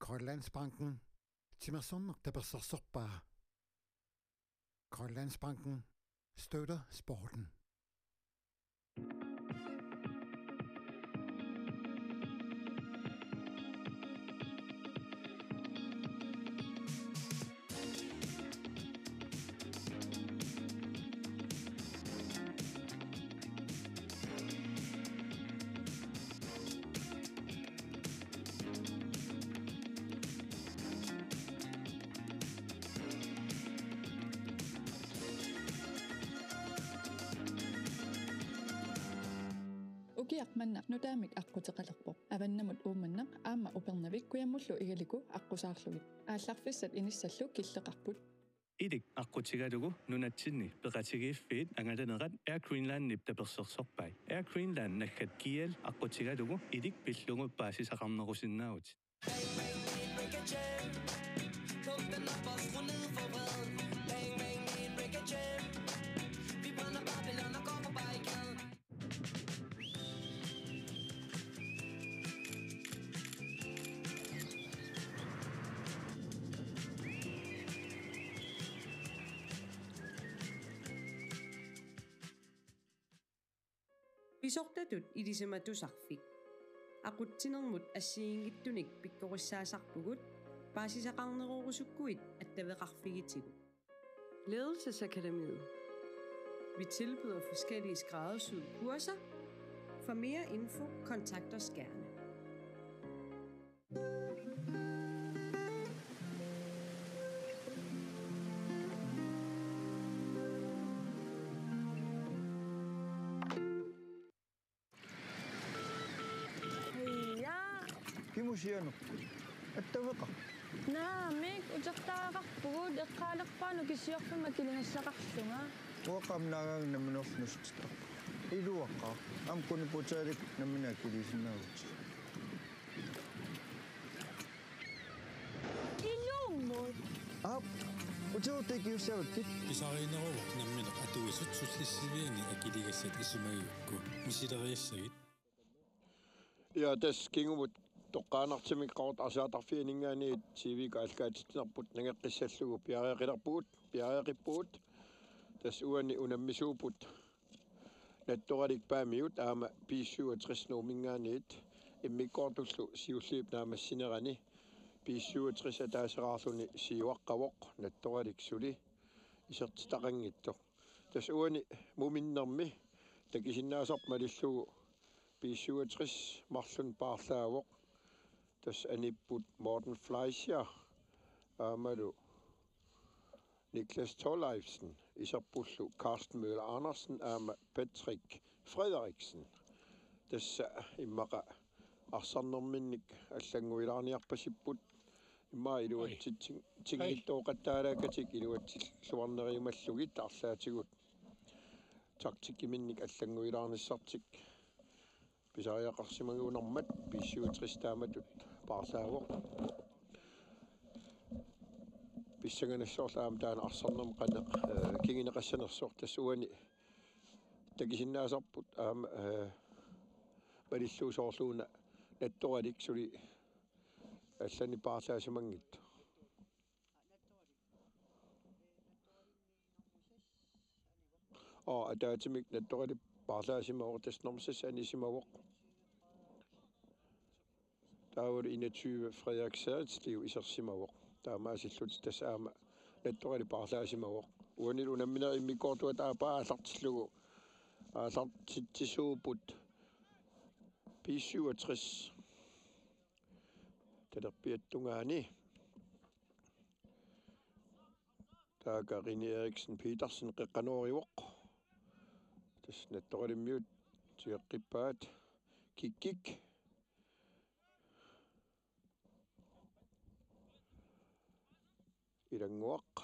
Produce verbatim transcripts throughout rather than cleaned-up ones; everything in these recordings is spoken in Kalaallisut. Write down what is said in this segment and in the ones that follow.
Grønlandsbanken. Timersorneq tapersersorpaa. Grønlandsbanken støtter sporten. Ukiaq manna nutaamik aqquteqalerpoq. Avannamut Uummannaq aamma Upernavik kujammullu Igaliku aqqusaarlugit. Aallarfissat inissallu killeqarput. Ilik aqqutigalugu nunatsinni peqatigiiffiit angalanerat Air Greenlandip tapersersorpai. Air Greenland naggat G L aqqutigalugu ilik pillugu paasisaqarnerusinnaavutit. Pisortatut ilisimatusarfik. Aqutsinermut assigiinngitsunik pikkorissaasarpugut, paasisaqarnerorusukkuit attaveqarfigitigut. Ledelsesakademiet. Vi tilbyder forskellige skræddersyede kurser. For mere info, kontakt os gerne. Ja. Kimusianerput? Attaveqarpit? Naamik, utertariaqarpugut, eqqaalerpaaq nukisiorfimma akiligassaqarlunga. Uanga aamma naagaanga nammineerlunga nuussutittarpunga. Iluaqaaq. Aamma kuniputaalik nammineq akiliisinnaavutit. Ilummut. Aap, utertariaqarussaavakkit. Pisariinneruvoq nammineq atuisut sullissiviani akiligassat isumagigukku. Misileriassagit. Ja, tassa kingumut toqqaannartumik Qaqortup arsaattarfianinngaanniit T V-kkut aallakaatitsinerput nangeqqissallugu piareeqilerpugut, piareeqippugut. Tassa uani unammisuupput Nattoralik Paamiut aamma B syvogtres Nuumminngaanniit immikkoortullu siulliup naammassinerani B syvogtres ataaseqarluni siuaqqavoq Nattoralik suli isertitaqanngitsoq. Tassa uani muminnermi takusinnaasarput malillugu B syvogtres marlunnik paarlaavoq. Tassa anipput Morten Fleischer aammalu Niklas Thorleifsen, iserpullu Carsten Møller Andersen aamma Patrick Frederiksen. Tassa immaqa arsarnerminnik allannguilaarniarpasipput, immaqa iluatsitsin-, ai, ai, tinngitsooqattaalakkatik iluatsilluarneriumallugit arlaatigut taktikkiminnik allannguilaarnissartik. Pisariaqarsimagunarmat B syvogtres taamatut paarlaavoq. Pissanganassaaq aamma taanna arsarnermut qanoq, eh, kinguneqassanersoq, tassa uani takusinnaasarput aamma, eh, malillugu soorluuna Nattoralik suli allanik paarlaasimanngitsoq. Oo, ataatsimik Nattoralik paarlaasimavoq, tassa nummer seks anisimavoq. Taavalu enogtyve Frederik Sadetsliv isersimavoq. Taamaasillutik tassa aamma Nattoralik paarlaasimavoq. Uanilu unamminerit immikkoortuata aappaa aallartillugu, aallartitsisuupput B syvogtres. Talerpiata tungaani. Taakku Rine Eriksen Petersen qeqqanoorivoq. Tassa Nattoralimmiut tigeqqippaat. Kikkik. Ilannguaq.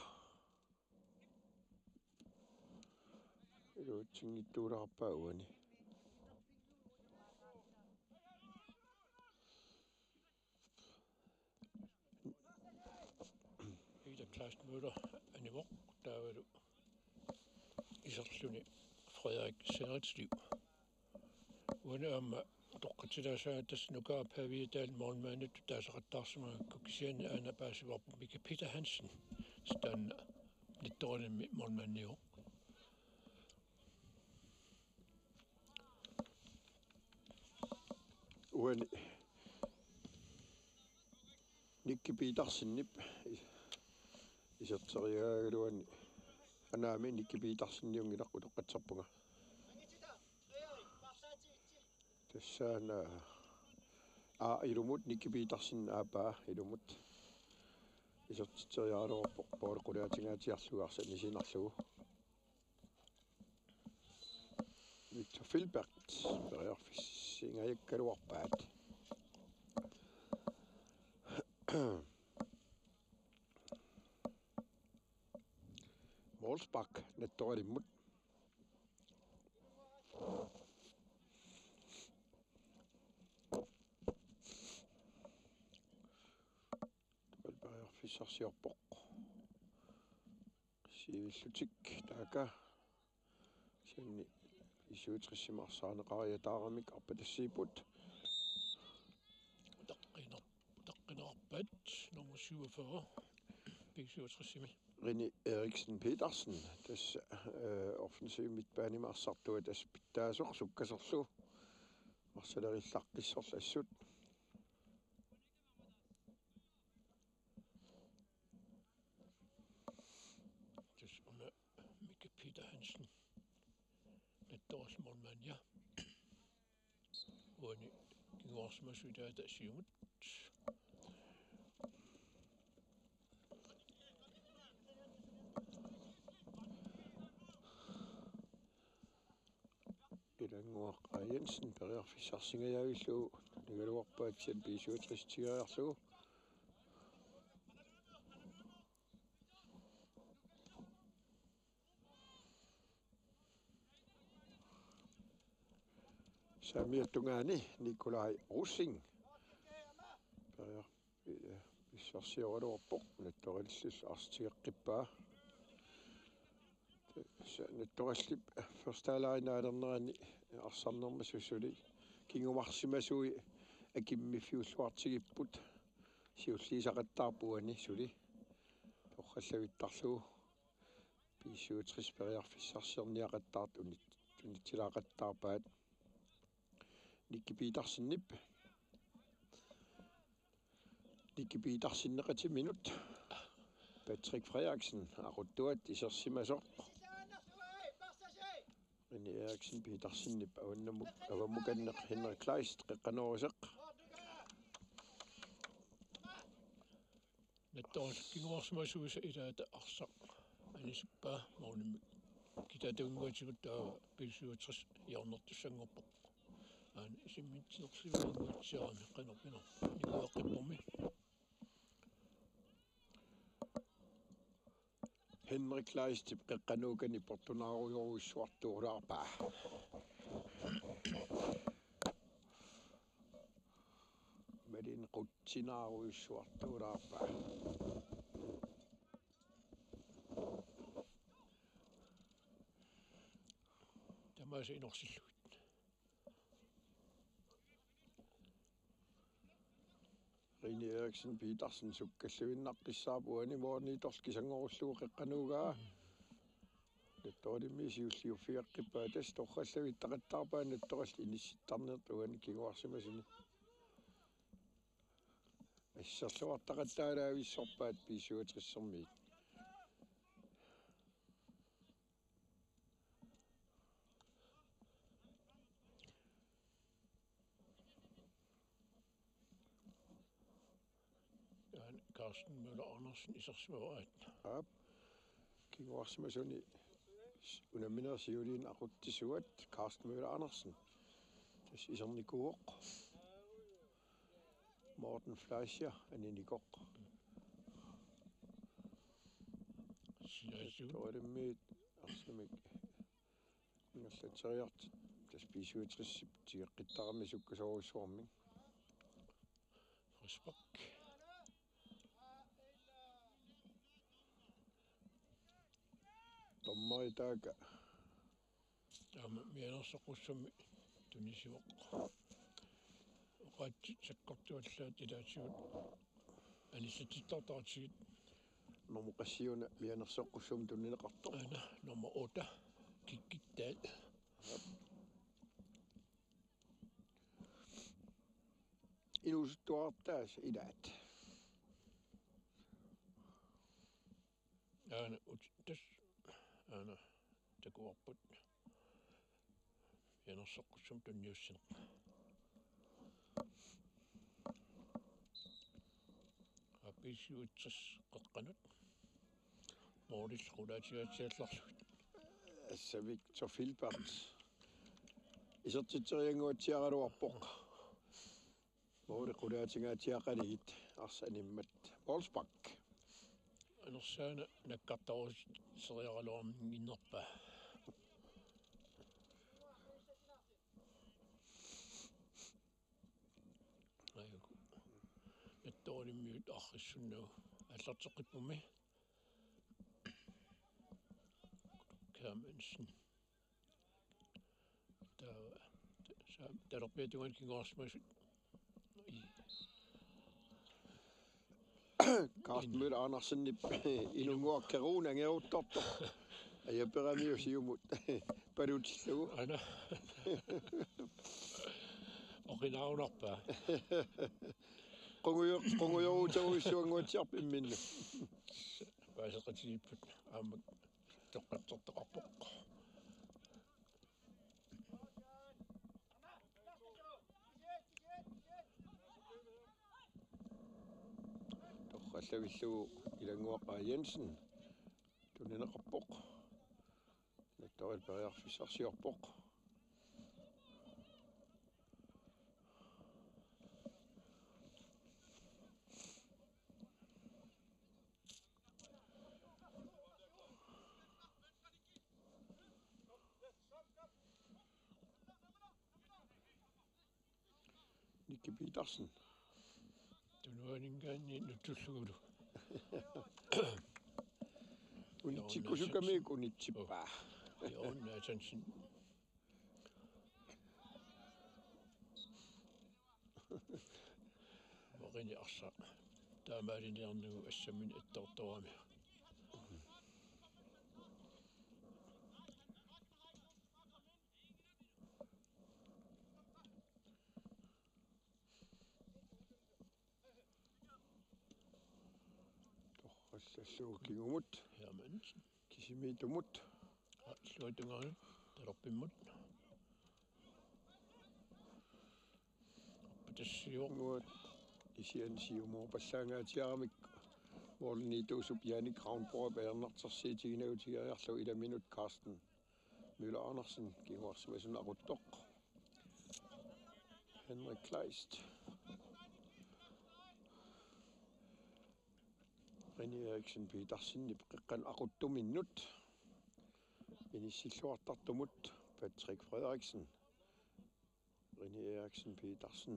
Iluatsinngitsuulaarpaa uani. Peter Kleist Møller anivoq, taavalu iserluni Frederik Sadetsliv. Uani aamma toqqatilaassagaat tassa Nukaarap Pavia taanna målmanditut taasaqattaarsimagakku, kisianni aana paasivarput Mika Peter Hansen. Taanna Nettoralimmi målmandiuvoq. Uani Nikki Petersenip is-, iserteriaraluani, anaami Nikki Peterseniunngilaq utoqqatserpunga. Tassaana, aa, ilumut Nikki Petersen aappaa ilumut iserteriaraluarpoq, poorqulaatigaatiarlugu arsaq nisinarlugu. Victor Filbert periarfissingajakkaluarpaat. Målspark Nettoralimmut. Periarfissarsiorpoq. Sivillutik taakku. Kisianni B syvogtresimi arsaarneqariataaramik arpatassiipput. Utaqqiner-, utaqqinarpaat nummer syvogfyrre B syvogtresimi. Rini Eriksen Petersen, tassa, øh, offensiv midtbanemi arsartua, tassa pitsaasoq sukkasoorlu arsalerillaqqissorlu assut. Tassa una Mika Peter Hansen, Nettoralli målmandia. Uani kinguarsimasoq ilaata siumut. Ilannguaq A. Jensen periarfissarsingajavillugu, nigaluarpaat kisianni B syvogtres tigeriarlugu. Saamiata tungaani Nikolaj Rosing. Periar-, pissarsioraluarpoq, Nettoralillu arsaq tigeqqippaa. Tassa Nettorallip første halvleg naalernerani arsarnermi suli kinguarsimasui akimmiffiulluartigipput, siulliisaqattaarput uani suli torrallavittarlugu. B syvogtres periarfissarsiorniaqattaartut unit-, unitsilaaqattaarpaat. Nikki Petersenip. Nikki Petersenip qatiminut. Patrick Frederiksen aquttuat isersimasoq. Rini Eriksen Petersenip avannamut-, avammukanneq Henrik Kleist qeqqanooruseq. Nettoq kinguarsimasuisa ilaata arsaq anisippaa målimik. Kitaatunngatigut taava B syvogtres hjørnertussanngorpoq. Aana isimmitsinersiunnguatsiarami qanorpiaq. Nikuaqqippummi. Henrik Kleistip qeqqanuukani portunaarujorujussuartuulaarpaa. Malin qutsinaarujussuartuulaarpaa. Tamaasa inorsillugit. Rini Eriksen Petersen sukkalluinnaqqissaarpoq uani målimiittorli kisanngorullugu qeqqanuugaa. Nettoralimmi siulliuffigeqqippaa, tassa torrallavittaqattaarpaat Nettoralli inissittarneq uani kinguarsimasuni. Asserluartaqattaalaavissorpaat B syvogtresermiit. Taanna Carsten Møller Andersen isersimavaat. Aap. Kinguarsimasuni s-, unammineq siuliini aqutsisuat Carsten Møller Andersen. Tassa isernikuuvoq. Morten Fleischer aninikoq. Silaasigut. Torimmiit arsamik ingerlatseriartut, tassa B syvogtresip tigeqqittarami sukkasoorujussuarmik. Frispark. Dommeri taakku. Taama mianersoqqussammi tunisivoq. Paatsit sakkortuallaat ilaatigut anillatittartaratsigit. Normu qassiuna mianersoqqussummik tunineqartoq? Aana, normu otte. Kikkik Dahl. Inuusuttuartaasa ilaat. Aana, ut-, tassa, aana, takuarput. Mianersoqqussummik tunniussineq. Aap, B syvogtres qeqqanut. Målillu qulaatigaatsiallarlugit. Tassa Victor Filbert. Isertitseriannguatsiaraluarpoq. Måli qulaatigaatsiaqalugit arsaq animmat. Målspark. Anersaana nakkartarusseriaraluarminnginnerpaa. Ajuku. Nattoorlimmiut arrissunnagu. Aallarteqqippummi. Hermansen. Taava, ta-, sa-, talerpiata tungaanut kinguarsimasut. Ii. Carsten Møller Andersenip inunnguaq keruuna angeruttortoq. Ajaperamiuk siumut. Palutillugu. Aana. Oqinaarunarpaa. Qungujo-, qungujoruuterujussuannguatsiarput imminnut. Paaseqatigiipput aamma toqqatsertoqarpoq. Torrallavillugu Ilannguaq A. Jensen tunineqarpoq. Nattooril periarfissarsiorpoq. Nicky Petersen. Tunuaninngaanniit nutsullugulu. Unitsikkusukamiuk unitsippaa. Jørgen Nathansen. Marini arsaq. Taamaaliniarnagu assammini attortorami. Torrallallugu kingumut. Hermansen. Kisimiittumut. Aa, illuatungaanut talerpimmut. Arpatassiivoq. Nuat kisianni siumoorpallaangaatsiaramik. Målimiittuusup Jannik Ravnborgip ajornartorsiutiginagutigiinnarlugu ilaminut Carsten Møller Andersen kinguarsimasunut aquttoq. Henrik Kleist. René Eriksen Petersenip qeqqanut aquttuminnut. Inissilluartartumut Patrick Frederiksen. René Eriksen Petersen.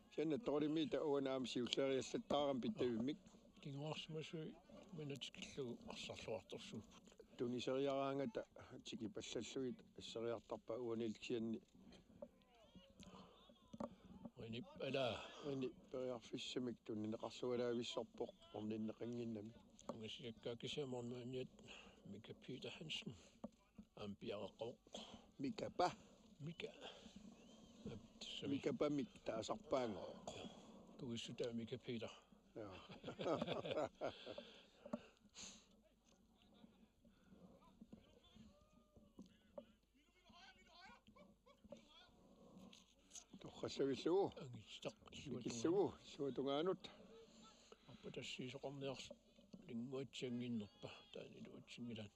Kisianni Nattoorlimmiit uani aamma siulliariallattaarami pittavimmik. Kinguarsimasui manatikillugu arsarluartorsuupput. Tuniseriaraangata tikipallallugit asseriartarpaat uanilu kisianni. Uani ala. Uani periarfissamik tunineqarlualaavissorpoq orninneqannginnami. Ungasiakkaa kisianni målmandiat Mika Peter Hansen. Aamma piareqqavoq. Mikapa. Mika. Aap, tassami. Mikapamik taasarpaanngoq. Kuissutaa Mika Peter. Jaa. Torrallavillugu. Angitsitaq. Mikillugu. Illuatungaanut. Arpatassiisoqarniarsi-, linnguatsiannginnerpa. Taanna iluatsinngilaat.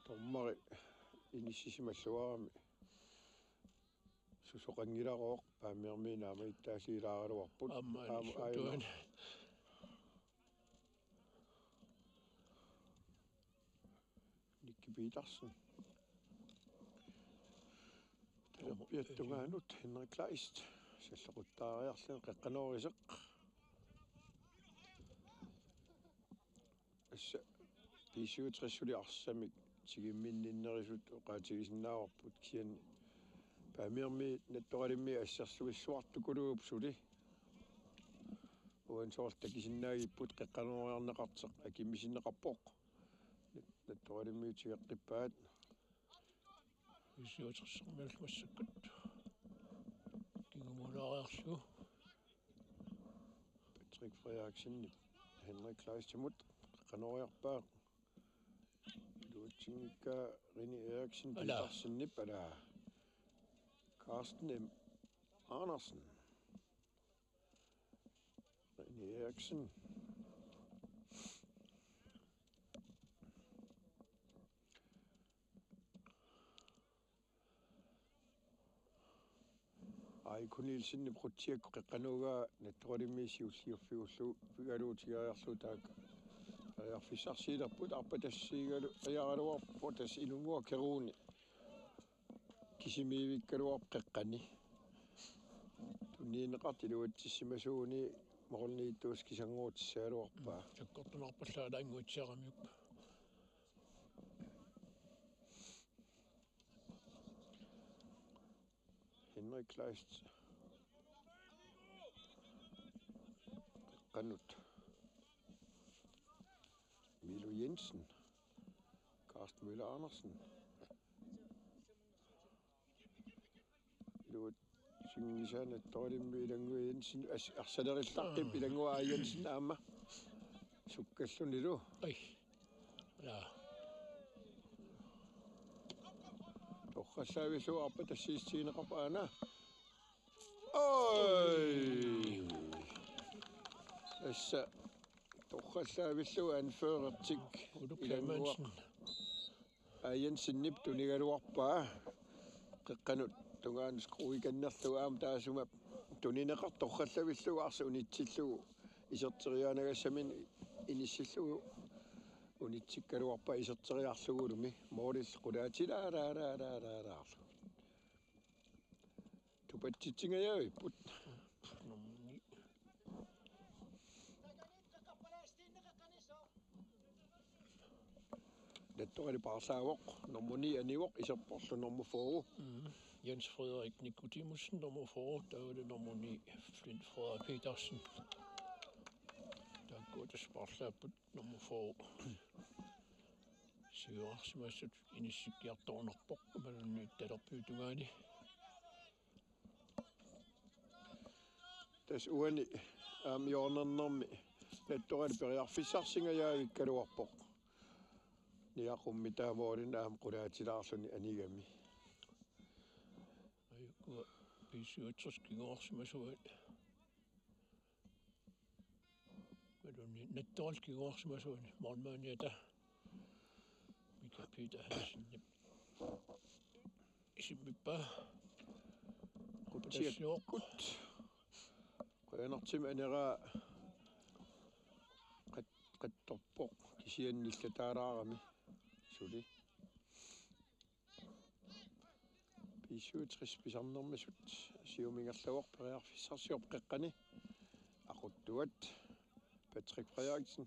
Dommeri inissisimalluarami. Susoqanngilarooq, Paamiormiit naammagittaallilaaraluarput. Aamma, aamma, aajuna. Nicky Petersen. Talerpiata tungaanut Henrik Kleist. Sallequttaariarluni qeqqanooriseq. Tassa B syvogtres suli arsamik tigumminninnerisut oqaatigisinnaavarput kisianni Amiormi Nattoralimmit assersuissuartukuluupput suli. Uani soorlu takusinnaagipput qeqqanooriarneqartoq akimmisinneqarpoq. Nat-, Nattoralimmiut tigeqqippaat. Issiutersermiullu massakkut. Kingumuulaariarlugu. Patrick Frederiksen, Henrik Kleistimut, qeqqanooriarpaa. Iluatsinngikkaa Rene Eriksen, ala. Petersenip, ala. Carsten M. Andersen. Rene Eriksen. Aiko Nielsenip qutsiakku qeqqanoogaa Nattoralimmit siulliuffigalugu tigeriarlugu taakku. Periarfissarsiulerput arpatassiigalu-, -iaraluarpoq tassa Inunnguaq Keruuni. Kisimiivikkaluarpoq qeqqani. Tunniunneqartoq iluatsissimasuuguni målimiittuusoq kisianni kisannguutissagaluarpaa. Sakkortunerpallaalaannguatsiaramiuk. Henrik Kleist. Qeqqanut. Milo Jensen. Carsten Møller Andersen. Iluatsinngisaa Nattoralimmi Ilannguaq Jensen as-, arsalerillaqqip Ilannguaq Jensen aamma sukkallunilu. Ai. Ja. Torrallaavillugu arpatassiissutigineqarpoq aana. Oj! Tassa torrallaavillugu anførertik Uluk Ilannguaq Clemmensen. Aa, Jensenip tunigaluarpaa. Qeqqanut tungaanut skruikannerlugu aamma taassuma tunineqartoq torrallavillugu arsaq unitsillugu iserteriaanagassaminnik inissillugu unitsikkaluarpaa iserteriarlugulumi målillu qulaatilaalaalaalaalaarlugu. Tupatsitsingajaavipput. Nattorali paarlaavoq, nummer ni anivoq, iserporlu nummer fyrre. Mm. Jens Frederik Nikodemussen, nummer fyrre, taavalu nummer ni, Flint Frederik Petersen. Taakku tassa paarlaapput nummer fyrre. Siuarsimassutut inissikkiartornarpoq, imaluunniit talerpiup tungaani. Tassa uani aamma hjørnernermi Nattorali periarfissarsingajavikkaluarpoq. Niaqummi taamaalin aamma qulaatilaarluni anigami. Ajuku B syvogtres kinguarsimasuat. Imaluunniit Nattorallu kinguarsimasuani målmandiata Mika Peter Hansenip isimmippaa. Qutsiakkut. Qujanartumik aneraa qat-, qattorpoq kisianni nillataalaarami suli. B syvogtres pisarnermisut siumut ingerlavoq periarfissarsiorpoq qeqqani. Aquttuat Patrick Frederiksen.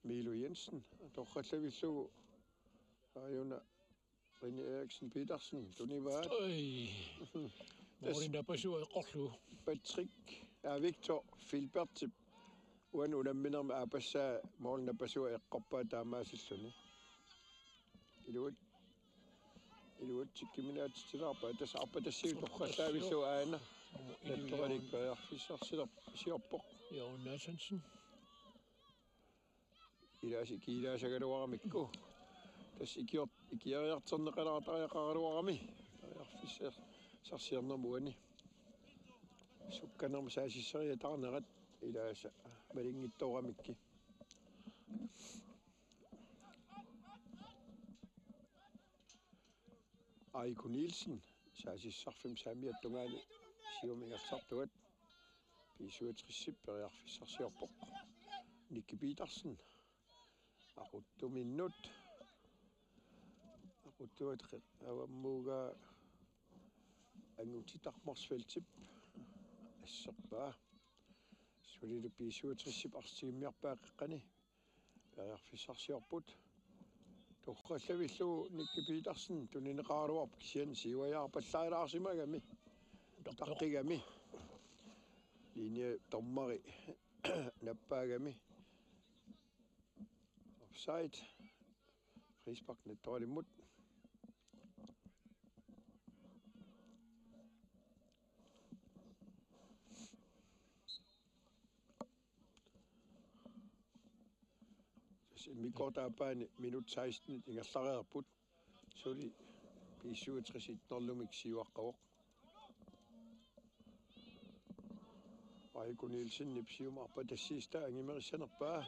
Milo Jensen torrallavillugu aajuna Rene Eriksen Petersen tunivaat. Oj. Tassa målip napasua eqqorlugu. Patrick, aa, Victor Filbertip uani unamminermi aappassaa målip napasua eqqorpaa taamaasilluni. Iluat-, iluatsikkuminaatsitsilaarpaa, tassa arpatassiivoq torrallaavillugu aana. Nummer elleve, Nattoralik Jørgen. Periarfissarsiler-, siorpoq. Jørgen Nathansen. Ilaasa ikiilaassagaluaramikku. Tassa ikior-, ikioriartorneqalaartariaqaraluarami. Periarfissarsiornermi uani. Sukkanermut saassusseriataarnerat ilaasa malinngitsooramikkit. Aiko Nielsen, saassussarfimmi saamiata tungaani siumut ingerlaartuat. B syvogtresip periarfissarsiorpoq. Nicky Petersen. Aquttuminnut. Aquttuat qe-, avammuugaa Anguti Dagmarsfeltip asserpaa. Sulilu B syvogtresip arsaq tigummiarpaa qeqqani. Periarfissarsiorput. Torrallavillugu Nicky Petersen tunineqaraluarpoq kisianni siuajaarpallaalaarsimagami. Utaqqigami. Linjedommeri nappaagami. Offside. Frispark Nettoralimut. Tassa immikkoortup aappaani minut seksten ingerlareerput. Suli B syvogtres et-nulumik siuaqqavoq. Aiko Nielsenip siumut arpatassiissutaa angimerissanerpaa.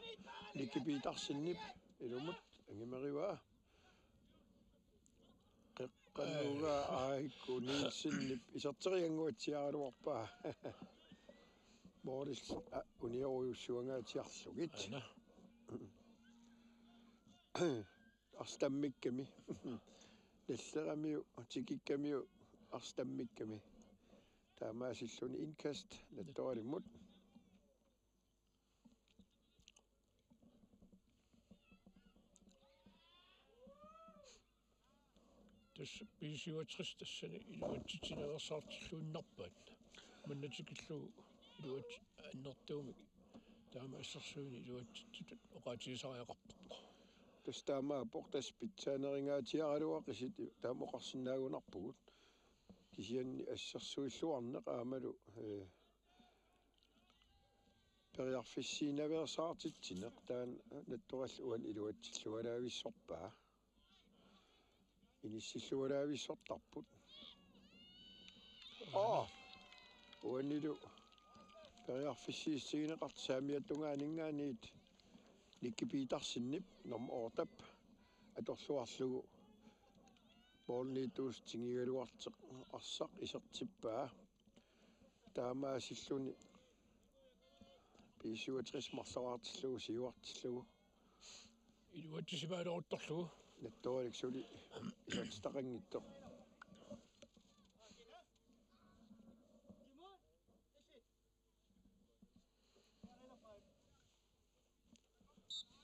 Nicky Petersenip ilumut angimerivaa. Qeqqanuga Aiko Nielsenip iserteriannguatsiaraluarpaa. Målip, a, uniorujussuangaatsiarlugit. Aana. Arsaq tammikkami. Nalleramiuk, tikikkamiuk, arsaq tammikkami. Taamaasilluni indkast Nettoralimut. Tassa B syvogtres tassani iluatsitsineersaartilluinnarpaat. Manna tikillugu iluatsi-, annertuumik. Taama assersuineq iluatsitsitut oqaatigisariaqarpoq. Tassa taamaappoq, tassa pitsaaneringaatsiaraluaqisit taama oqarsinnaagunarpugut. Kisianni assersuilluarneq aammalu, eh, periarfissiinaveersaartitsineq taanna Nettoralli uani iluatsillualaavissorpaa. Inissillualaavissortarput. Aa! Uanilu periarfissiissutigineqartoq saamiata tungaaninngaanniit Nicky Petersenip nummer otte atorluarlugu målimiittuusoq tingigaluartoq arsaq isertippaa. Taamaasilluni B syvogtres marloraartillugu siuartillugu. Iluatsisimaaloruttorlugu. Nettoralik suli isertitaqanngitsoq.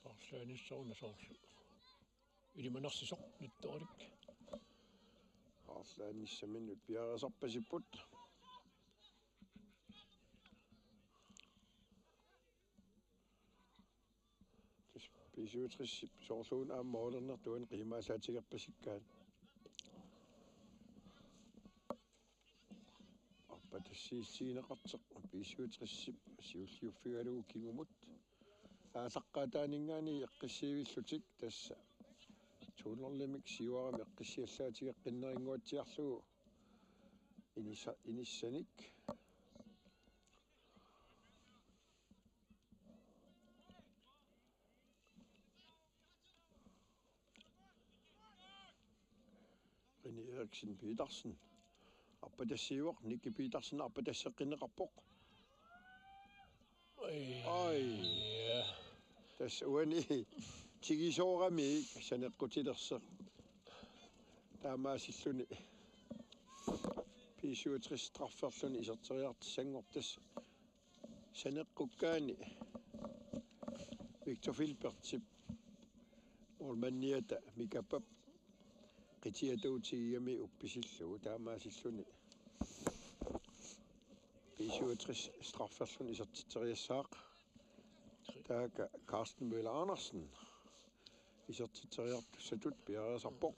Paarlaanissamut soorlu ilimanarsisoq Nettoralik. Paarlaanissaminnut piareersarpasipput. Tassa B syvogtres soorluuna aamma målernertuani qiimaallaatigerpasikkaat. Arpatassiissutigineqartoq B syvogtres siulliuffigalugu kingumut. Aallaqqaataaninngaanniit eqqissiivillutik tassa to-nullimik siuarami eqqissiallaatigeqqinnerinnguatsiarlugu inissa-, inissanik. René Eriksen Petersen. Arpatassiivoq, Nicky Petersen arpatasseqqinneqarpoq. Ai. Ai. Ja. Tassa uani tigisooramiuk saneqqutilersoq. Taamaasilluni B syvogtres strafferluni iserteriartussanngortoq tassa. Saneqqukkaanni Victor Filbertip målmandiata Mikapap qitiatuutigigami uppisillugu taamaasilluni B syvogtres strafferluni isertitseriassaaq. Taakku Carsten Møller Andersen isertitseriartussatut piareersarpoq.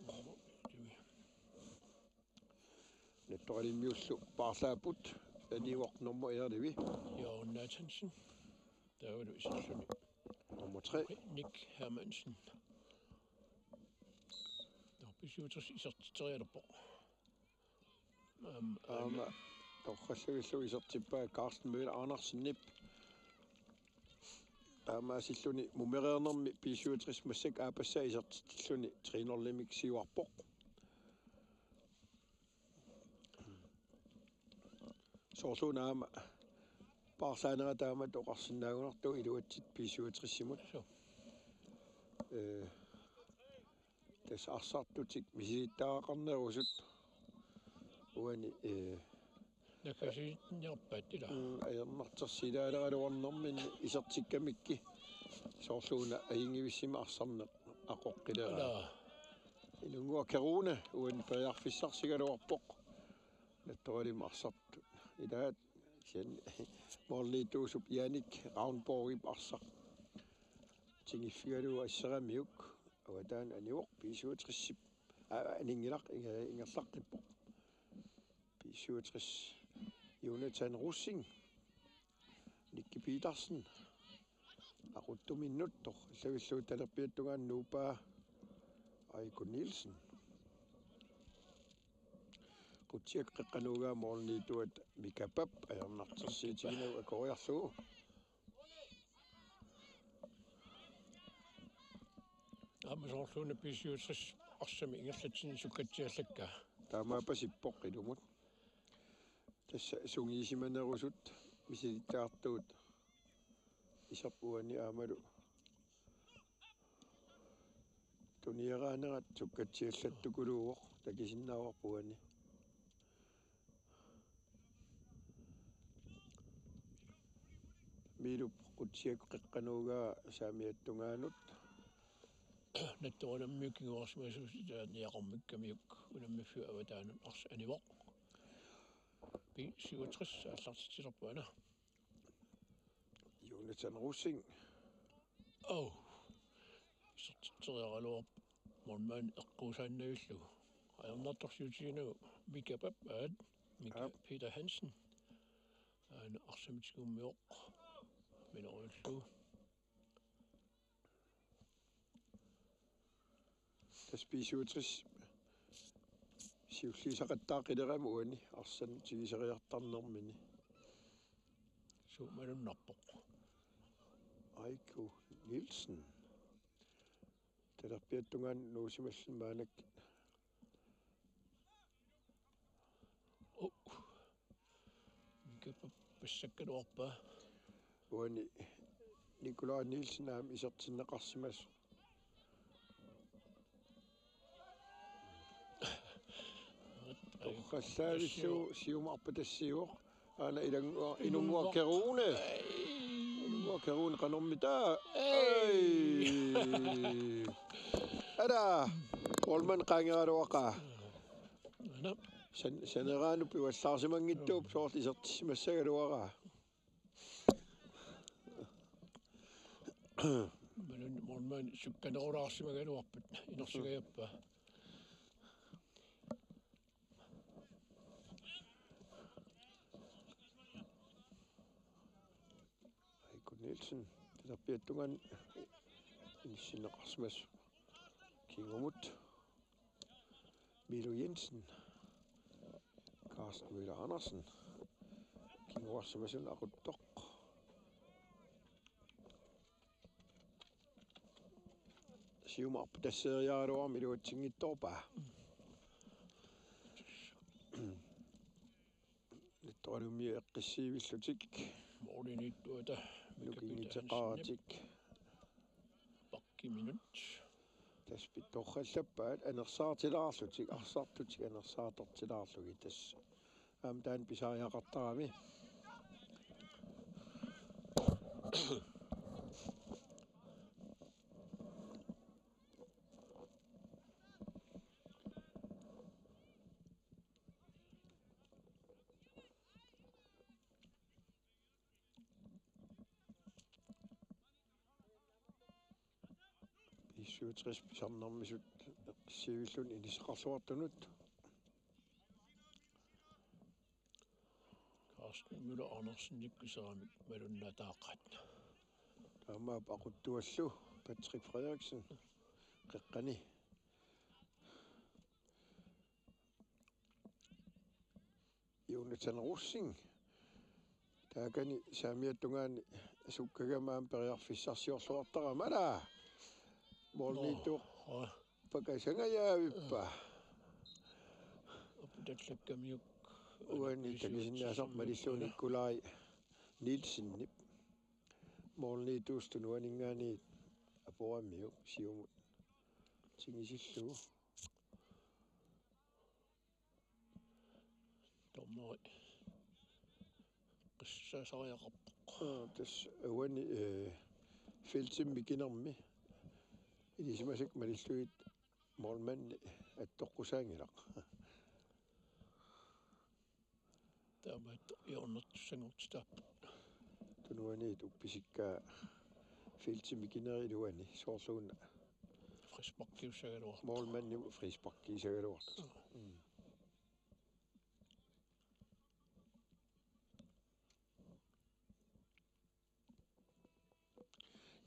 Nettoralimmiullu paarlaapput, anivoq nummer elleve. Jørgen Nathansen. Taavalu iserluni. Nummer tre. Nick Hermansen. Nå, B syvogtres isertitserialerpoq. Aam, aamma torrallagillu isertippaa Carsten Møller Andersenip. Taamaasilluni mumereernermi B syvogtres massakkut aappassaa isertitsilluni tre-nullimik siuarpoq. Soorluuna aamma paarlaanera taamatut oqarsinnaagunartugut iluatsit B syvogtres-imut. Suu. Ee, tassa arsartutik misilittagaqarnerusut uani, ee, nakkasiitinniarpaat ila. Mm, ajornartorsiilaaleraluarnerminni isertikkamikku soorluuna ajunngivissumik arsarneq aqoqqileraat. Ila. Inunnguaq Kerune uani periarfissarsigaluarpoq. Nattoralimmik arsartut ilaat, kisianni målimiittuusup Jannik Ravnborgip arsaq tigiffigalugu asseramiuk avataani anivoq. B syvogtres-ip, aa, aninngilaq, inge-, ingerlaqqippoq. B syvogtres, Jonathan Rosing, Nicky Petersen, aquttuminnuttoq, allavillugu talerpiata tungaanut nuuppaa Aiko Nielsen. Qutsiakkut qeqqanut ugaa målimiittuata Mika Pap ajornartorsiutiginagu akoriarlugu. Aamma soorluuna B syvogtres arsamik ingerlatsinni sukkatsiallakkaa. Taamaapasippoq ilumut. Tassa sungiisimanerusut misilittagartugut iserput uani aammalu tunioraanerat sukkatsiallattukuluuvoq, takusinnaavarput uani. Miilup qutsiakkut qeqqanut ugaa saamiata tungaanut. Nattoralimmik kinguarsimasuusoq niaqormikkamiuk unammiffiup avataanut arsaq anivoq. B syvogtres aallartitsilerpoq aana. Jonathan Rosing. Au. Isertitseriaraluarpoq målmandi eqquusaannavillugu. Ajornartorsiutiginagu Mika Pap, aat, Mika Aap. Peter Hansen. Aana arsamik tigummivoq. Minoriullugu. Tassa B syvogtres siulliussaqattaaqilerami uani arsamik tiguseriartarnermini. Suut malunnarpoq. Aiko Nielsen. Talerpiata tungaanut nuusimalluni maannakkut. Oh. Mika Pap passakkaluarpaa. Uani Nikolaj Nielsen aamma isertinneqarsimasoq. Torrallaavillugu siumut arpatassiivoq. Aana Ilanngua-, Inunnguaq Kerune. Inunnguaq Kerune qanormita. Ei. Ei. Ala. Målmand qaangeraluaqaa. Aana. San-, saneraanut pivallaarsimanngitsuuvoq soorlu isertissimassagaluaraa. Imaluunniit målmandi sukkanerulaarsimagaluarpat inersigajappaa. Aiko Nielsen, talerpiata tungaanut inissinneqarsimasoq kingumut. Milo Jensen, Carsten Møller Andersen, kinguarsimasunut aquttoq. Siumut arpatassiiaaraluarmat iluatsinngitsoorpaa. Nattoralimmik eqqissiivillutik. Målimiittuata Mika Peter Hansenip nukinngitseqaratik. Pakkiminut. Tassa pittorallappaat anersaartilaarlutik, arsartutik anersaartortilaarlugit tassa. Aamma taanna pisariaqartarami. B syvogtres pisarnermisut eqqissiivilluni inisseqarluartunut. Carsten Møller Andersen ikkuseramik malunnaataaqaat. Taamaappoq aquttuallu Patrick Frederiksen qeqqani. Jonathan Rosing. Taakani saamiata tungaani sukkagami aamma periarfissarsiorluartarami. Ala! Målimiittuuvoq. Nå, ja. Pakasangajavippa. Aputallakkamiuk. Uani takusinnaasoq malillugu Nikolaj Nielsenip. Målimiittuusoq tunuaninngaanniit aporamiuk siumut tigusillugu. Dommeri qissaasariaqarpoq. Aa, tassa uani, eh, feltimi mikinermi ilisimasakka malillugit målmandi attoqqusaanngilaq. Taamaattoq hjørnertussanngortitaapput. Tunuaniit uppisikkaa feltimi kineri iluani soorluuna. Frisparkiussagaluartoq. Målmandimut frisparkiussagaluartoq. Mm.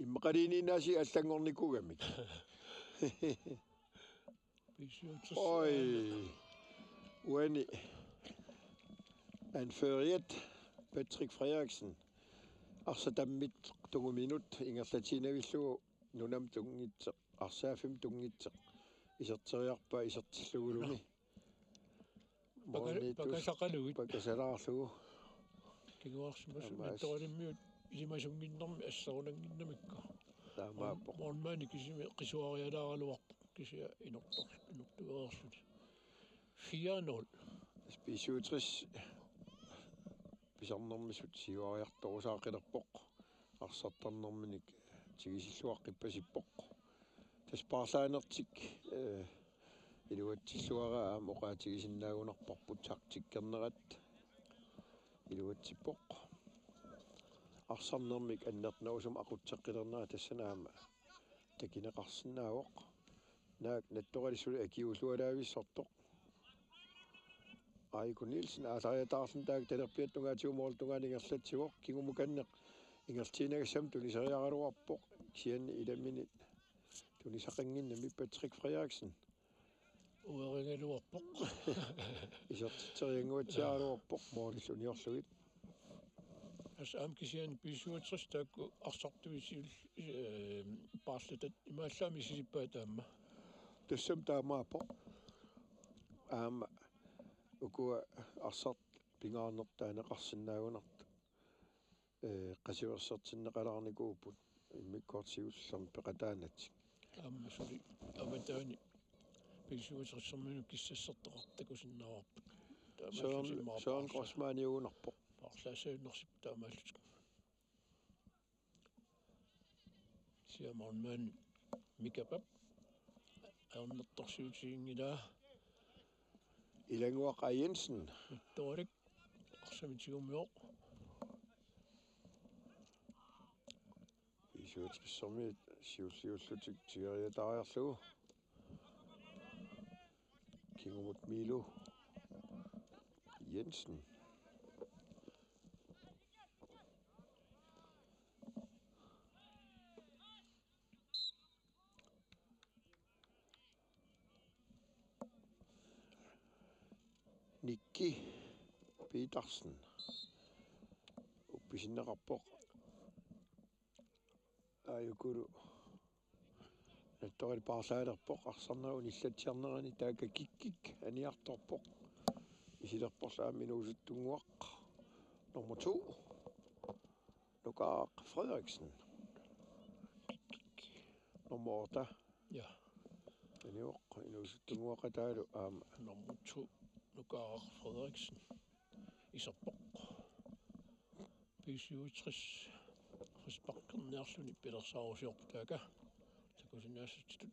Immaqaluunniit aasiit allanngornikuugamik. B syvogtres. Oj. Uani anføreriat Patrick Frederiksen. Arsaq tammittoq tunguminut ingerlatiinnavillugu nunamut tunngitsoq, arsaaffimmi tunngitsoq. Iserteriarpaa isertillugulumi. Paka-, målniittuus-, pakasaqalugit. Pakasalaarlugu. Kinguarsimasut. Aamma as-, nattoralimmiut ilimasunnginnermi asserunannginnamikku. Taamaappoq. Mål-, målmandi kisimi qisuarialaaraluarpoq. Kisianni inortor-, inortuereersut. Fire nul. B syvogtres pisarnermisut siuariartorusaaqilerpoq. Arsartarnerminik tigusilluaqqippasippoq. Tassa paarlaanertik, eh, iluatsilluaraa aamma oqaatigisinnaagunarparput taktikkernerat. Iluatsippoq. Arsarnermik annertunerusumik aqutseqqilernera tassani aamma takuneqarsinnaavoq. Naak nattoralissutit akiuullualaavissortoq. Aiko Nielsen aallariataarluni taakku talerpiata tungaatigut målip tungaanut ingerlatsivoq, kingumukanneq ingerlaannarlugu tuniseriaraluarpoq, kisianni ilaminit tunisaqannginnami Patrick Frederiksen. Uerigaluarpoq. Isertitseriannguatsiaraluarpoq målillu uniorlugit. Tassa aamma kisianni B syvogtres taakku arsartuisiul-, eh, paarlatat imaallaat misisippaat aamma. Tassami taamaappoq. Aamma ukua arsaq pingaarnertut taaneqarsinnaagunartut, eh, qasuersertinneqalaarnikuupput immikkoortoq siullermik peqataanatik. Aamma suli avataani B syvogtresserminut kissassertoqartut takusinnaavarput. Taamaasilluni Søren, immaqa Søren paarla-, Grossmanniugunarpoq. Paarlaassajunnarsippoq taamaallutik. Siamarnaan Mikapap. Ajornartorsiutiginngilaa. Ilannguaq A. Jensen. Mittorik. Arsamik tigummivoq. B syvogtressermiit siulliullutik tigoriataariarlugu. Kingumut Miilu Jensen. Nikki Petersen. Uppisinneqarpoq. Aajukulu. Nattoralik paarlaalerpoq, arsarnerup unillatsiarnerani taakku kikkut aniartorpoq. Isilerporlu aamma inuusuttunnguaq. Nummer to. Nukaaq Frederiksen. Nummer otte. Ja. Anivoq inuusuttunnguaqataalu aamma. Nummer to. Nukaaq Frederiksen. Iserpoq. B syvogtres frisparkerniarluni pilersaarusiorput taakku. Takusinnaasatsitut.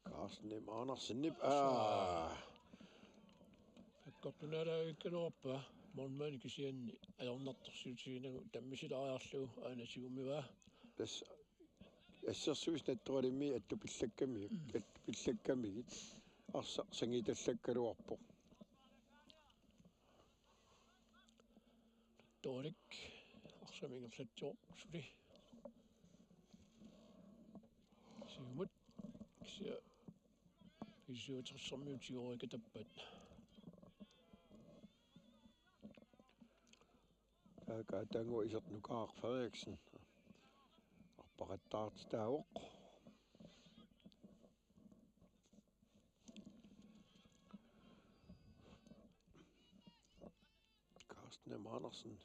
Carsten M. Andersenip. Aa. Sakkortunaalaavikkaluarpaa, målmandi kisianni ajornartorsiutiginagu tammisilaariarlugu aana tigummivaa. Tassa assersuisut nattoralimmik attupillakkamigit, mm, attupillakkamigit arsaq sangitallakkaluarpoq. Torik arsamik ingerlatsivoq suli. Siumut kisianni B syvogtressermiut tigoriikatappaat. Taakku aatsaannguaq isertut Nukaaq Frederiksen arpaqattaartitaavoq. Carsten M. Andersen.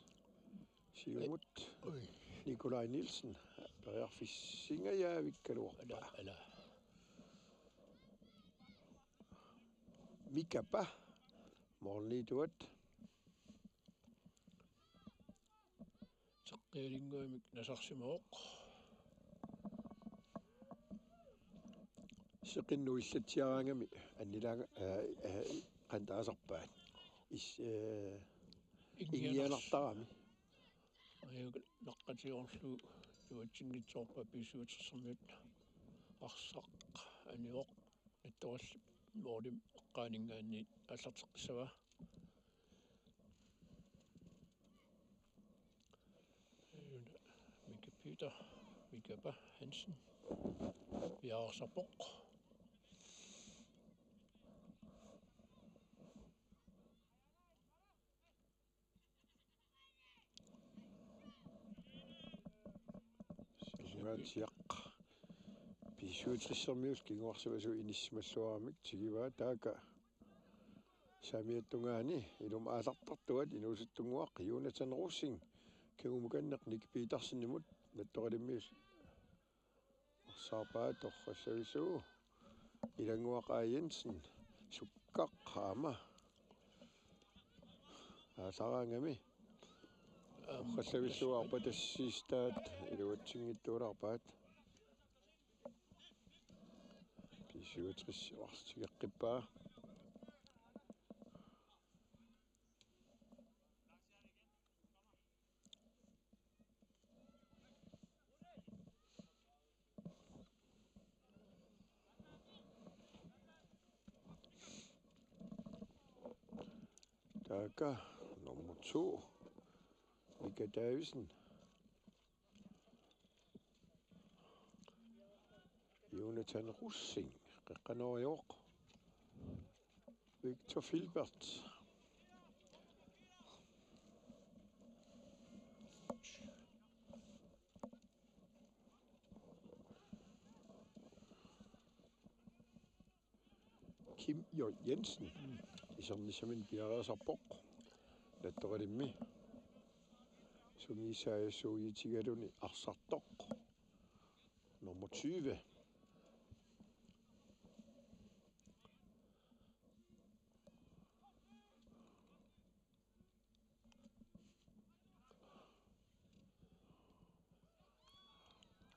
Siumut. Oj. Nikolaj Nielsen. Periarfissingajaavikkaluarpaa. Ala, ala. Mikapa. Målniituat. Teqqialinnguamik nasarsimavoq. Seqinnuillatsiaraangami annilaanga, aa, aa, qantaasarpaat. Is, aa, Ingianars- ingianartarami. Ajuk naqqatiorlu iluatsinngitsoorpaa B syvogtressermiut arsaq anivoq nattorallip målip eqqaaninngaanniit aallarteqqissavaa. Mika Peter, Mikapa Hansen. Piareersarpoq. Sumaatsiaq. B syvogtressermiut kinguarsimasut inissisimalluaramik tigivaa taakku. Saamiattungaani ilumut aallartartuat inuusuttunnguaq Jonathan Rosing kingumukanneq Nick Petersenimut nattoralimmiut. Arsaarpaat torrassavissuuvoq. Ilannguaq A. Jensen sukkaq aamma. Aasaraangami. Torrassavissuuvoq arpatassiistaat iluatsinngitsuulaarpaat. B syvogtres varsigeqqippaa. Taakku nummer to, Mika Davidsen. Jonathan Rosing, qeqqanoorivoq. Victor Filbert. Kim J. Jensen. Isernissaminut piareersarpoq. Nattoralimmi. Sungiusaajassuujutigaluni arsartoq. Nummer tyve.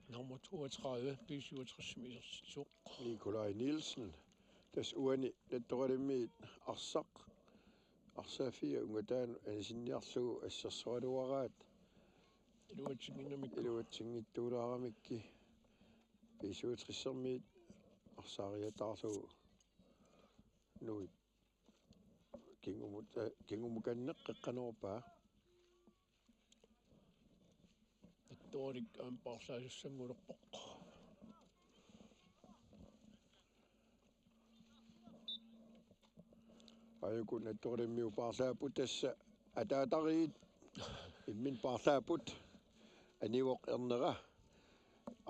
Nummer toogtredive, B syvogtresimi isertitsivoq. Nikolaj Nielsen. Tassa uani nattoralimmiit arsaq. Arsaaffia ungataanut anisinniarlugu assersoraluaraat. Iluatsinngimmat. Iluatsinngitsuulaaramikki. B syvogtressermiit arsaariataarlugu. Nuit. Kingumut-, kingumukanneq qeqqanoorpaa. Nattoralik aamma paarlaasussanngulerpoq. Aajuku nattoralimmiut paarlaapput tassa ataatariit imminut paarlaapput anivoq ernera.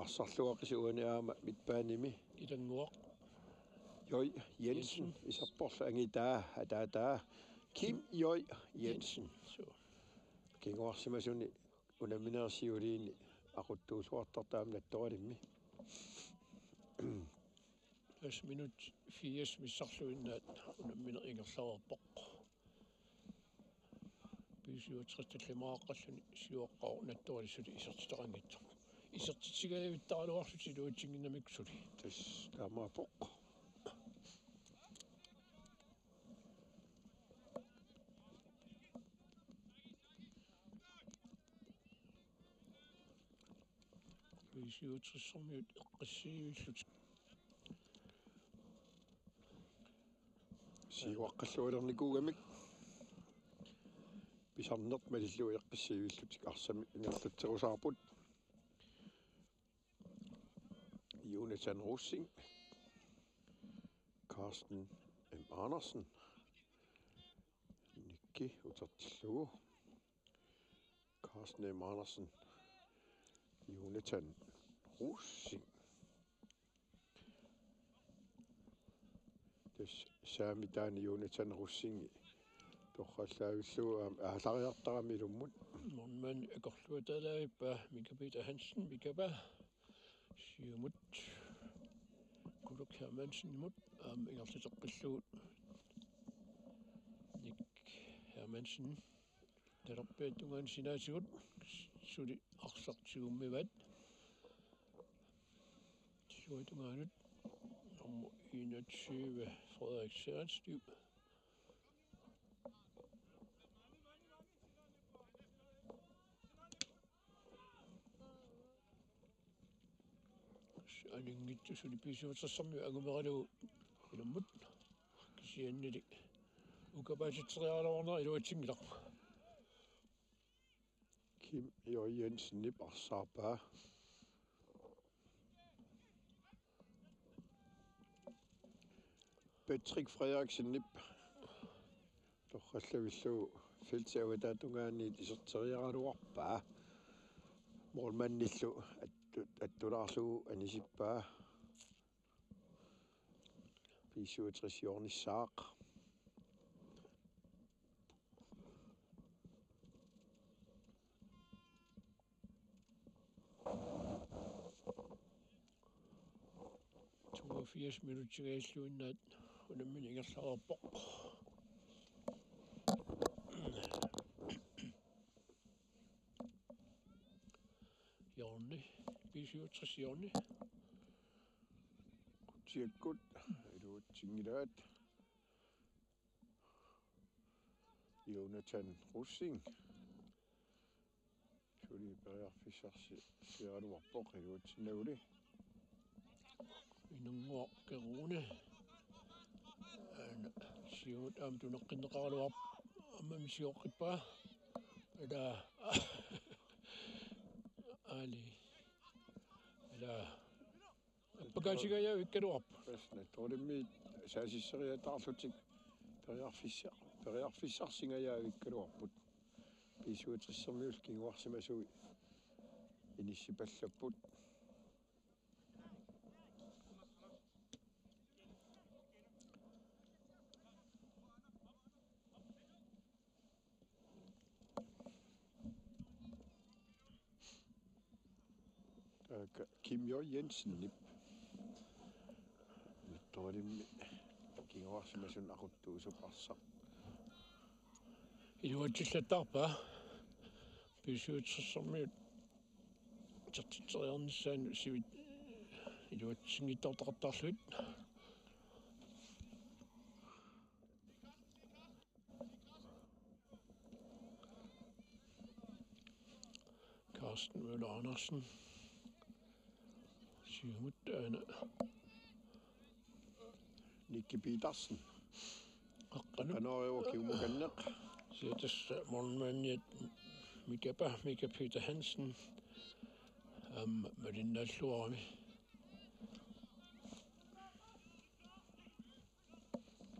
Arsarluaqisi uani aamma midtbanemi. Ilannguaq. J. Jensen. Jensen. Iserporlu angitaa, ataataa. Kim J. Jensen. Jensen. Suu. Kinguarsimasuni unamminerit siuliini aquttuulluartartut aamma nattoralimmi. Tassa minut firs missarluinnaat unammineq ingerlareerpoq. B syvogtres tallimaaqqalluni siuaqqaarunattuali suli isertitaqanngitsoq. Isertitsigaluaruarlutik iluatsinnginnamikku suli. Tassa taamaappoq. B syvogtressermiut eqqissiivillutik. Siuaqqallualernikuugamik. Pisarneq malillugu eqqissiivillutik arsamik ingerlatserusaarput. Jonathan Rosing. Carsten M. Andersen. Nikki utertillugu. Carsten M. Andersen. Jonathan Rosing. Tassa saami taanna Jonathan Rosingi torrallaavillugu aamma aalariartarami ilummut. Målmand akorluataalaavippaa Mika Peter Hansen, Mikapa. Siumut Kuluk Hermansenimut aamma ingerlateqqillugu Nick Hermansen. Talerpiata tungaanut sinaatigut suli arsaq tigummivaat. Siuatungaanut nummer enogtyve, Frederik Serensliv. Aninngitsu suli B-syvogtressermiut angumeralugu ilammut. Kisiannili ukapaatitseriaraluarnera iluatsinngilaq. Kim J. Jensenip arsaarpaa. Patrick Frederiksenip torrallavillugu feltip avataatungaaniit iserteriaraluarpaa. Målmandillu attu-, attulaarlugu anisippaa. B-syvogtres hjørnissaaq. Toogfirs minutsit ingerluinnaat unammineq ingerlareerpoq. Hjørne, B-syvogtres hjørne. Qutsiakkut iluatsinngilaat. Jonathan Rosing. Suli periarfissarsi-, siaraluarpoq iluatsinnaguli. Inannguaq Kerune. Aana siumut aamma tuneqqinneqaraluarpoq, aamma misigoqqippaa. Ila. Ali. Ila. Appakaasingajaavikkaluarpoq. Tassa Nattoorimmiit saasisseriataarlutik periarfissa-, periarfissarsingajaavikkaluarput. B-syvogtressermiullu kinguarsimasui inissipallapput. Taakku Kim J. Jensenip Nattoorimmi kinguarsimasunut aquttuusup arsaq. Iluatsillattaarpaa B-syvogtressermiut isertitseriarnissaannut sivit iluatsinngitsoortaqattaarlugit. Carsten Møller Andersen. Siumut aana. Nicky Petersen. Qaqqanut. Qanoq kiumukanneq. Siatas målmandiat Mikapa, Mika Peter Hansen. Aamma malinnaalluarami.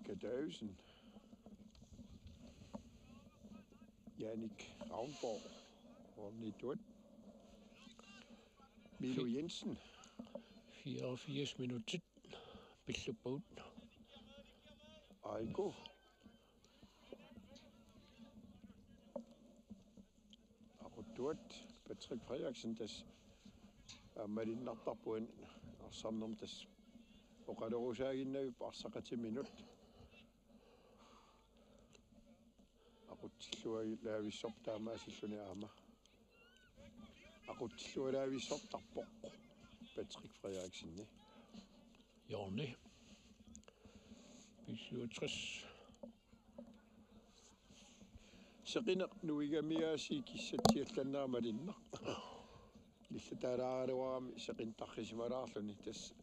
Katausen. Jannik Ravnborg. Målmandiat. Milo Jensen. Fireogfirs minutsit pilluppagut. Aiko. Aquttuat Patrick Frederiksen tassa aamma malinnartarpoq arsarnermut tassa oqalerusaaginnavippoq arsaqatiminut. Aqutsillualaavissorpoq taamaasilluni aamma. Aqutsillualaavissortarpoq Patrick Frederiksen. Hjørne. B-syvogtres. Seqineq nuigamiaasiit kissatsiallanneq malinneq. Nillataalaaraluarami seqintarfisimalaarluni tassa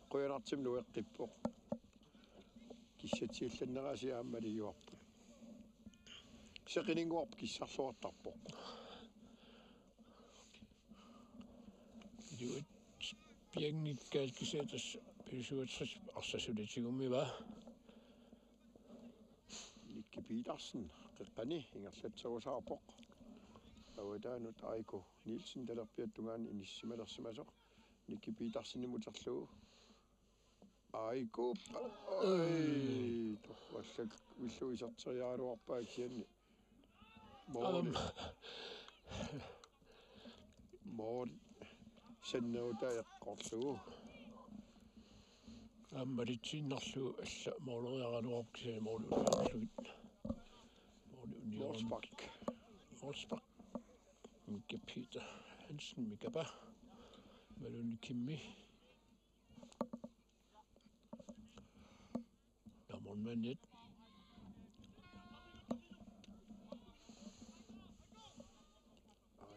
qujanartumik nueqqippoq. Kissatsiallannerasi aamma maligaarput. Seqininnguarput kissarluartarpoq. Iluat pianngikkaat kisianni tassa B-syvogtres arsaq suli tigummiva. Nicky Petersen qeqqani ingerlatserusaarpoq. Avataanut Aiko Nielsen talerpiata tungaanut inissisimalersimasoq. Nicky Petersenimut uterlugu. Aiko. Oj, torrallakka villu iserteriaraluarpaa kisianni. Måli. Aam. Måli. Sannerutaa eqqorlugu. Aamma malitsiinnarlugu alla måleriaraluarpoq kisianni måli uniorlugit. Måli uniorlugit. Målspark. Målspark. Mika Peter Hansen, Mikapa. Malun Kimmi. Målmandit.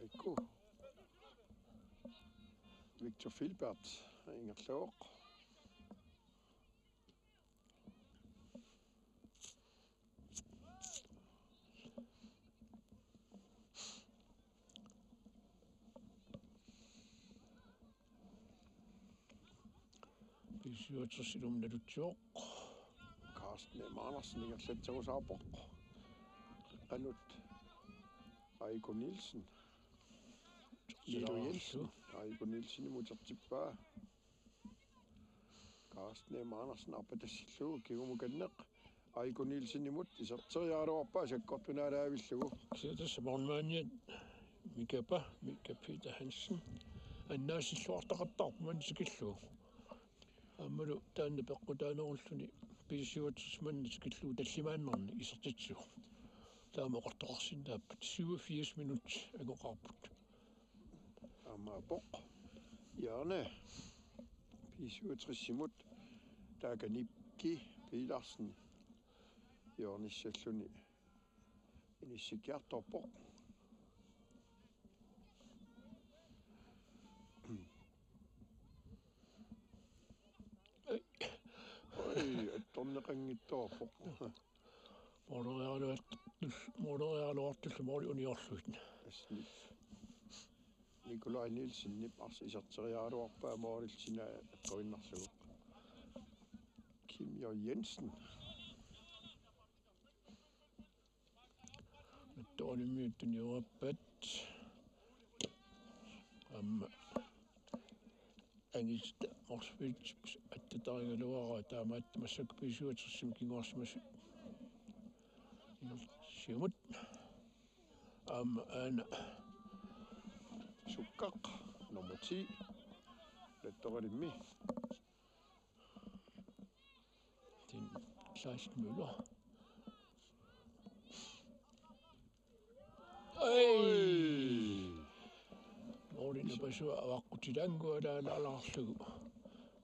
Aiku. Victor Filbert ingerlavoq. B syvogtres ilummut nalutsivoq. Carsten M. Andersen ingerlatserusaarpoq. Qeqqanut Aiko Nielsen. Milo Jensen. Aiko Nielsenimut utertippaa. Carsten M. Andersen arpatassillugu kingumukanneq Aiko Nielsenimut iserteriaraluarpaa sakkortunaalaavillugu. Kisianni tassa målmandiat Mikapa, Mika Peter Hansen, annaasilluartaqattaarpoq maanna tikillugu. Aammalu taanna peqqutaanerulluni B syvogtres maanna tikillugu tallimaannarnik isertitsivoq. Taama oqartoqarsinnaappat syvogfirs minut angoqaarput. Aamma apoq. Hjørne. B syvogtres-imut Takanipki Petersen hjørnissalluni inissikkiartorpoq. Oi, attorneqanngitsoorpoq. Måleriaraluartul-, måleriaraluartullu måli uniorlugit. Assut Nikolaj Nielsenip arsaq iserteriaraluarpaa målillu sinaa eqquinnarlugu. Kim J. Jensen. Nattoorlimmiut tunniuppata. Aamma Angista Motzfeldt attatarigaluaraa taamaattumik massakkut B syvogtres-imut kinguarsimasut. Siumut. Aamma aana Sukkaq nummer ti. Nattoorlimmi. Tin Klaas Møller. Oi! Målip napasua avaqqutilaanngualaalaarlugu.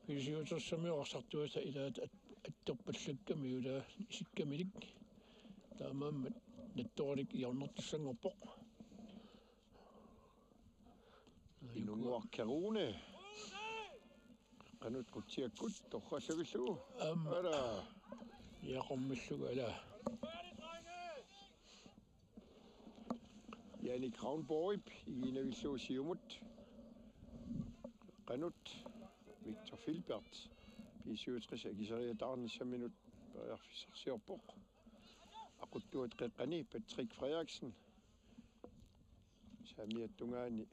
B syvogtres-imi arsartuata ilaat at-, attorpallakkami ilaa isikkaminik. Taamaammat nattooralik hjørnertussanngorpoq. Inunnguaq Kerune. Qanut qutsiakkut torrallagillugu. Aamma. Ala. Jaqormillugu ala. Jannik Ravnborgip igiinavillugu siumut. Qanut Victor Filbert B syvogtres akiseriataarnissaminut periarfissarsiorpoq. Aquttuat qeqqani Patrick Frederiksen. Saamiata tungaani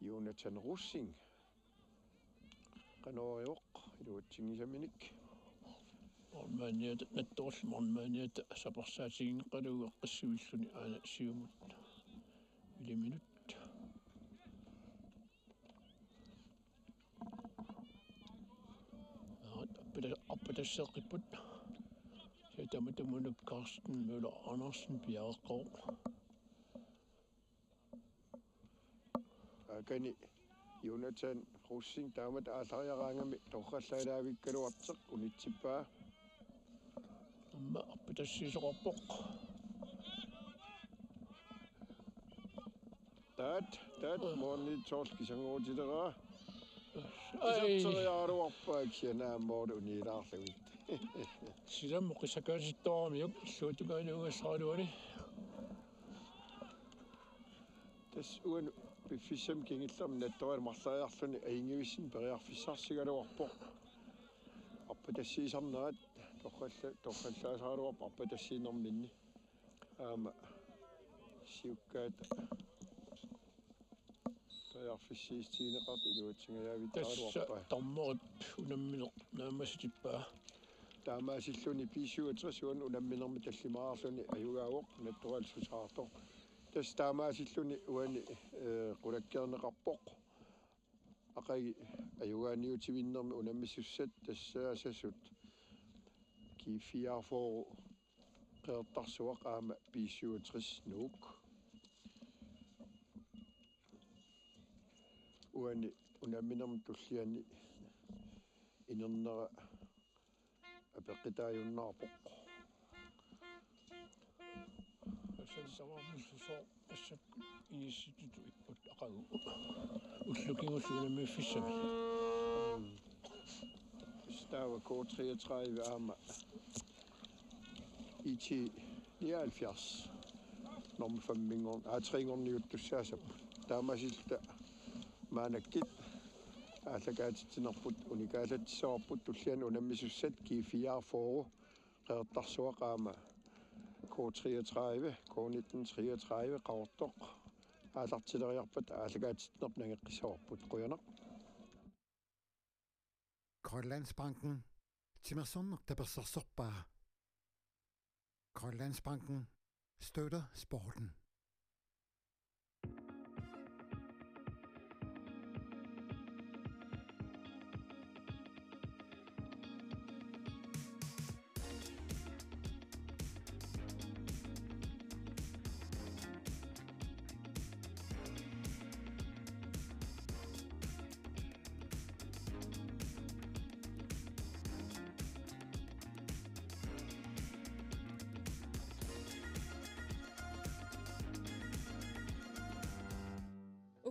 Jonathan Rosing. Qanoq iluatsinngisaminik. Målmandiata, nattoorli målmandiata sapersaatigineqalugu eqqissivilluni aana siumut. Iliminut. Aa, arpata-, arpatasseqqipput. Siamut tamatumani Carsten Møller Andersen piareqqavoq. Aakani Jonathan Rosing taamatut aallariaraangami torrallaalaavikkaluartoq unitsippaa. Aamma arpatassiisoqarpoq. Taat, taat, målmandip soorlu kisanngoorutileraa. Ai. Iserteriaraluarpaa kisianni aamma måli uniilaarlugit. Silammut qissakaasittooramiuk illuatungaaniugassaraluani. Tassa uani piffissami kingullermi nattorali marloriarluni ajunngivissumik periarfissarsigaluarpoq. Arpatassiisarnerat torralla-, torrallaasaraluarpoq arpatassiinerminni. Aamma siukkaata periarfissiissutigineqartut iluatsingajaavittaraluarpaa. Tassa dommerip unammineq naammassitippaa. Taamaasilluni B syvogtres uani unamminermi tallimaarluni ajugaavoq nattorali susaartoq. Tassa taamaasilluni uani, eh, qulakkeerneqarpoq. Aqagu ajugaaniutivinnermi unammisussat tassaasasut G fireogfyrre Qeqertarsuaq aamma B syvogtres Nuuk. Uani unamminermi tulliani inernera apeqqutaajunnaarpoq. Assalluarnissusoq assakkut inissitutut ipput aqagu. Ullut kingulliit unammiiffissamik. Taava K treogtredive aamma I T nioghalvfjerds nummer fem-inngor-, aa, tre-nngorniuttussaassapput. Taamaasilluta maannakkut aallakaatitsinerput unikaallatsissavarput, tulliani unammisussat G fireogfyrre Qeqertarsuaq aamma K treogtredive, K nitten treogtredive Qaqortoq aallartileriarpata aallakaatitsinerput nangeqqissavarput. Qujanaq. Grønlandsbanken. Timersorneq tapersersorpaa. Grønlandsbanken støtter sporten.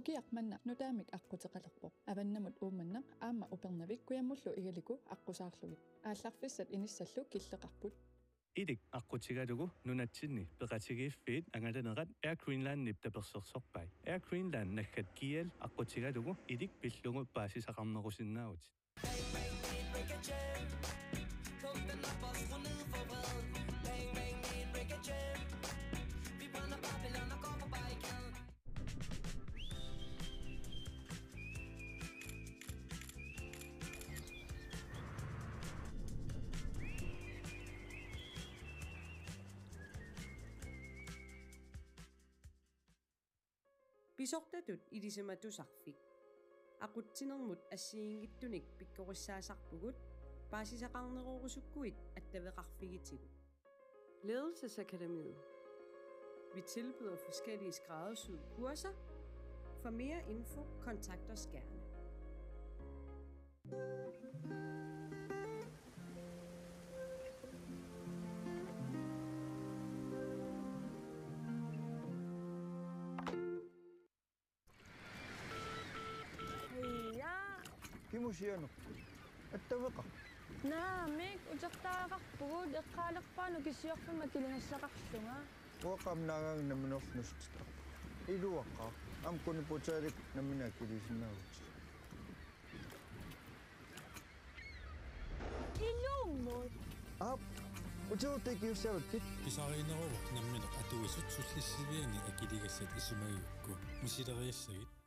Ukiaq manna nutaamik aqquteqalerpoq. Avannamut Uummannaq aamma Upernavik kujammullu Igaliku aqqusaarlugit. Aallarfissat inissallu killeqarput. Ilik aqqutigalugu nunatsinni peqatigiiffiit angalanerat Air Greenlandip tapersersorpai. Air Greenland naggat G L aqqutigalugu ilik pillugu paasisaqarnerusinnaavutit. Pisortatut ilisimatusarfik. Aqutsinermut assigiinngitsunik pikkorissaasarpugut, paasisaqarnerorusukkuit attaveqarfigitigut. Ledelsesakademiet. Vi tilbyder forskellige skræddersyede kurser. For mere info, kontakt os gerne. Ja. Kimusianerput? Attaveqarpit? Naamik, utertariaqarpugut, eqqaalerpaanut kisiorfimma kiligassaqarlunga. Uanga aamma naagga nammineq nuussutittarpunga. Iluaqaaq. Aamma kuniputaalik nammineq akiliisinnaavutit. Ilummut. Aap. Utertariaqarussaavakkit. Pisariinneruvoq nammineq atuisut sullissiviani akiligassat isumagigukku. Misileriassagit.